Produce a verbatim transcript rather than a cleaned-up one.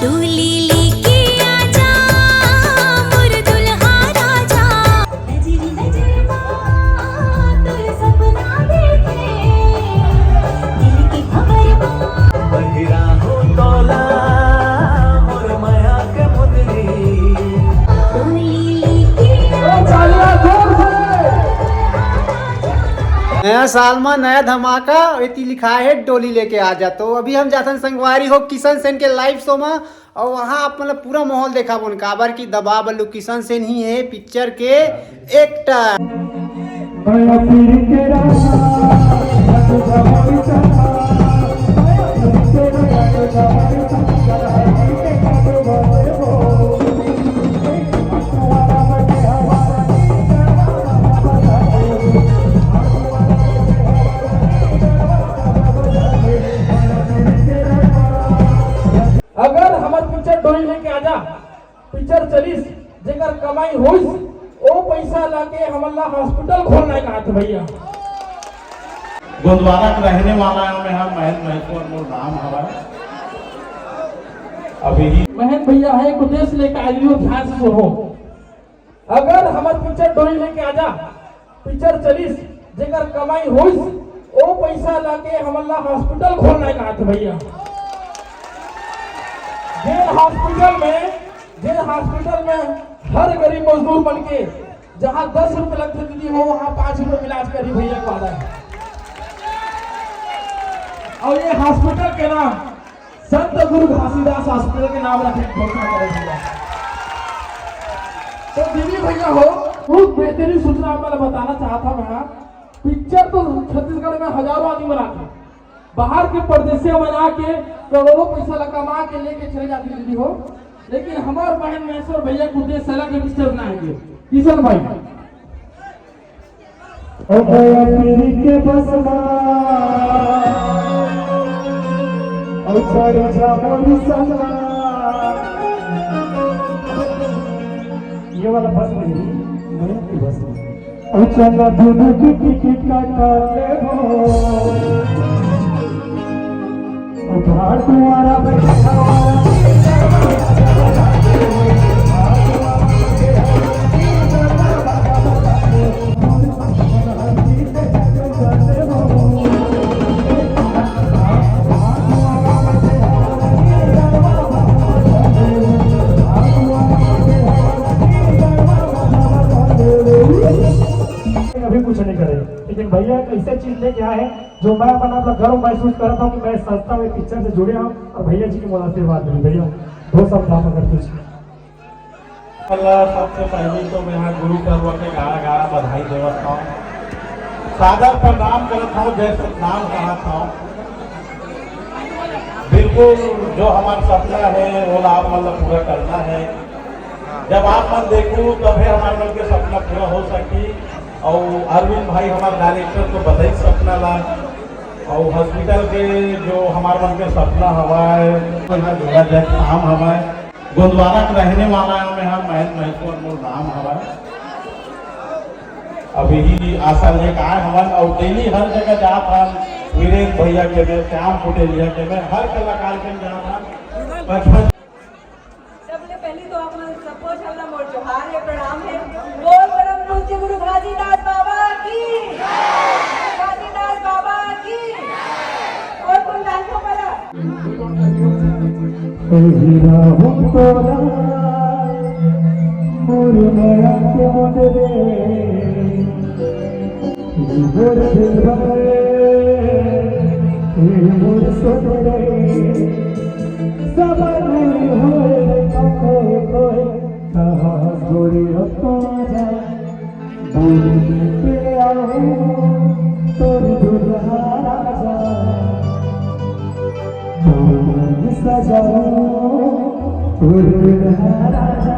डोली लेके आजा मोर दुल्हा राजा। नजर नजर मा तोर सपना देखे, दिल के खबर मा। पहिरा हो तोला मोर मया के मुंदरी। डोली लेके आजा। नया साल मा नया धमाका, एती लिखाय हे डोली लेके आजा। तो अभी हम जाथन संगवारी हो किशन सेन के लाइव शो मा, अउ वहाँ आप मन ला पूरा माहौल देखाबोन, काबर कि दबा बल्लू किशन सेन ही हे पिक्चर के एक्टर। अगर हमर पिक्चर डोली लेके आजा पिक्चर चलिस, जेकर कमाई होइस, ओ पैसा लाके हमन ला हॉस्पिटल खोलना हे कहाथे भैया। गोंदवारा के रहने वाला हूँ मैं, हाँ, महेंद्र महेश्वर मोर नाम हवय। अभी ही महेंद्र भैया हे, एक उद्देश्य लेके आए लियो, ध्यान से सुनो। अगर हमर पिक्चर डोली लेके आजा पिक्चर चलिस, जेकर कमाई होइस, ओ पैसा लाके हमन ला हॉस्पिटल खोलना हे कहाथे भैया। जेन हॉस्पिटल में, जेन हॉस्पिटल में हर गरीब मजदूर मन के जहाँ दस रुपये लगथे दीदी हो, वहाँ पाँच रुपये में इलाज करी भैया के वादा हे। अउ ये हॉस्पिटल के नाम संत गुरु घासीदास हॉस्पिटल के नाम रखे के घोषणा करे भैया। तो दीदी भैया हो, बहुत बेहतरीन सूचना आप मन ला बताना चाहत हूँ मैं। पिक्चर तो छत्तीसगढ़ में हजारों आदमी बनाथे, बाहर के परदेसिया बना के करोड़ों पैसा ला कमा के लेके चले जाथे दीदी हो, लेकिन हमार बहन महेश्वर भैया के उद्देश्य अलग हे पिक्चर बनाए के। किशन भाई, ओ भैया पीरी के बस मा, ओ चढ़ जा मोरी सनमा। ये वाला बस नहीं, नया की बस में। ओ चला दुनू की टिकट काटा लेबो। ओ भाड़ दुआरा बैठा अभी कुछ नहीं करे, लेकिन भैया एक ऐसा चीज लेके आए हैं जो मैं अपन आप गर्व महसूस करता हूँ कि मैं संस्था में पिक्चर से जुड़े हूँ और भैया जी की मोला आशीर्वाद मिली। भैया, दो शब्द आप अगर कुछ। सबसे पहले तो मैं यहाँ गुरु पर्व के गाड़ा गाड़ा बधाई देवत हूँ, सादर प्रणाम करत हूँ, जय सतनाम कहत हूँ। बिल्कुल जो हमार सपना हे, वो ला आप मन ला पूरा करना हे। जब आप मन देखू, तभे हमार मन के सपना पूरा हो सकी। अउ अरविंद भाई हमार डायरेक्टर तो बताइस सपना ला, अउ हॉस्पिटल के जो हमार मन के सपना हवय, यहाँ जोड़ा जाए काम हवय। गोंदवारा के रहने वाला हूँ मैं, हाँ, महेंद्र महेश्वर मोर नाम हवय। अभी ही आशा लेके आए हवन अउ डेली हर जगह जात हन, वीरेंद्र भैया के में, श्याम कुटेलिया के में, हर कलाकार के में जात हन। बचपन सबले पहली तो आप मन सबको झन ला मोर जोहार हे, प्रणाम हे। बोल परम पूज्य गुरु घासीदास बाबा की, घासीदास बाबा की। और कोई लाइन को बोला। पहिरा हो तोला मोर मया के मोट रे, मोर दिल भरे, मोर सोत रे, सब नहीं होए रे कखो कोई, कहाँ गोरी हो तोरा। बोल के आऊं तोर दुल्हा राजा, तोर सजाऊं तोर दुल्हा राजा।